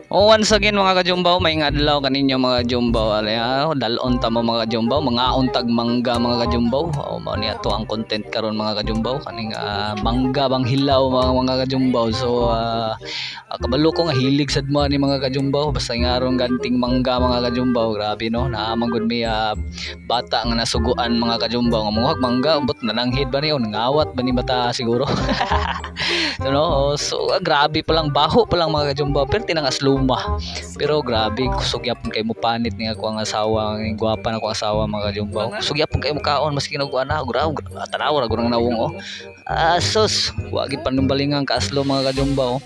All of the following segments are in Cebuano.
Oh, once again, mga kajumbaw, may adlaw kaninyo, mga kajumbaw. Alay, dalon ta mo, mga kajumbaw, mga untag mangga, mga kajumbaw. Oh, mao ni ato ang content karon, mga kajumbaw, kaning mangga bang hilaw, mga kajumbaw. So kabalo ko nga hilig sad mo ani, mga kajumbaw. Basta ngaron ganting mangga, mga kajumbaw, grabe no. Naa man gud mi bata nga nasuguan, mga kajumbaw, nga manguhag mangga, ubot nananghid ba ni o nangawat ba ni bata siguro. So, no, oh, so grabe pa lang, baho pa lang, mga kajumbaw, pero tinangasluma. Pero grabe, kusog yapon kay mo panit ni ako ang asawa, ang gwapa na ko asawa, mga kajumbaw. Kusog yapon kay mo kaon maski og ana, grabe, tanaw ra gud ang nawong oh. Ah, sus, wa gid panumbalingan kaaslo, mga kajumbaw.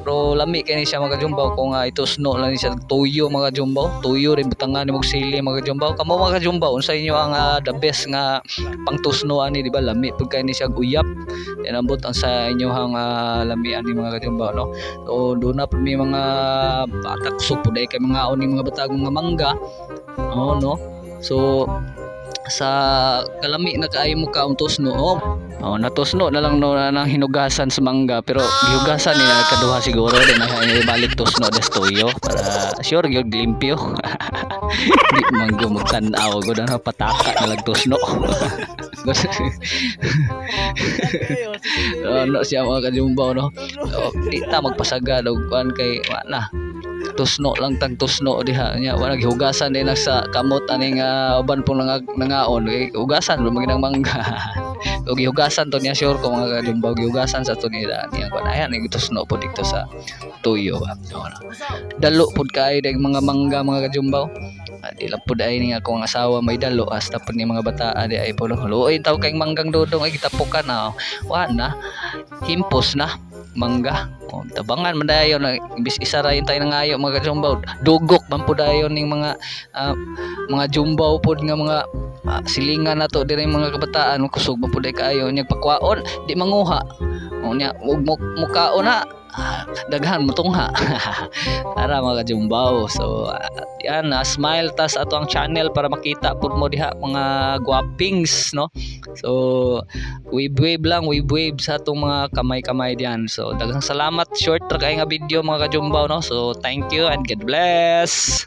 Pero lami kay ni siya, mga kajumbaw, kung itusno lang ni siya tuyo, mga kajumbaw. Tuyo rin butangan ni mog sili, mga kajumbaw. Kamo, mga kajumbaw, unsa inyo ang the best nga pangtusno ani, di ba? Lami pud kay ni siya uyap. Yan ambot ang sa inyohang lamian ni, mga kajumbaw, no. So doon na pud may mga bata kusog pud kay mga ni mga batag mga mangga. Oh, no. So sa kalami na kaayo mo kaon tusno, oh. Oh, natusno na lang no na nang hinugasan sa mangga, pero gihugasan ni na kaduha siguro din na ibalik tusno des tuyo para sure gyud limpyo. Di man go magtan-aw gud na pataka na lang tusno. Ano siya, mga kajumbaw, no. Oh, di ta magpasagad og kuan kay wa na tusno lang tang tusno diha nya wala gihugasan din na sa kamot aning uban pong nangaon kay hugasan ba maginang mangga. O gihugasan to niya, sure ko, mga kajumbaw, gihugasan sa to nila niya kuan ayan tusno po dito sa tuyo ba. No, no. Dalo pud kaayo dag mga mangga, mga kajumbaw. Di lang pud ay ni akong asawa may dalo hasta pud ni mga bataa di ay pulo. Luoy taw kay manggang dodong ay gitapukan na. Wa na. Himpos na mangga. O, tabangan man dayon na imbis isa ra yung tayo nangayo, mga kajumbaw. Dugok man pud dayon ning mga jumbaw pod nga mga silingan nato diri, mga kabataan kusog man pud ay kaayo nya pakwaon di manguha. O nya ug mukaon na daghan mutungha ara, mga kajumbaw. So yan, smile tas ato ang channel para makita pud mo diha mga guwapings, no. So wave wave lang, wave wave sa atong mga kamay-kamay diyan. So daghang salamat, short ra kay nga video, mga kajumbaw, no. So thank you and God bless.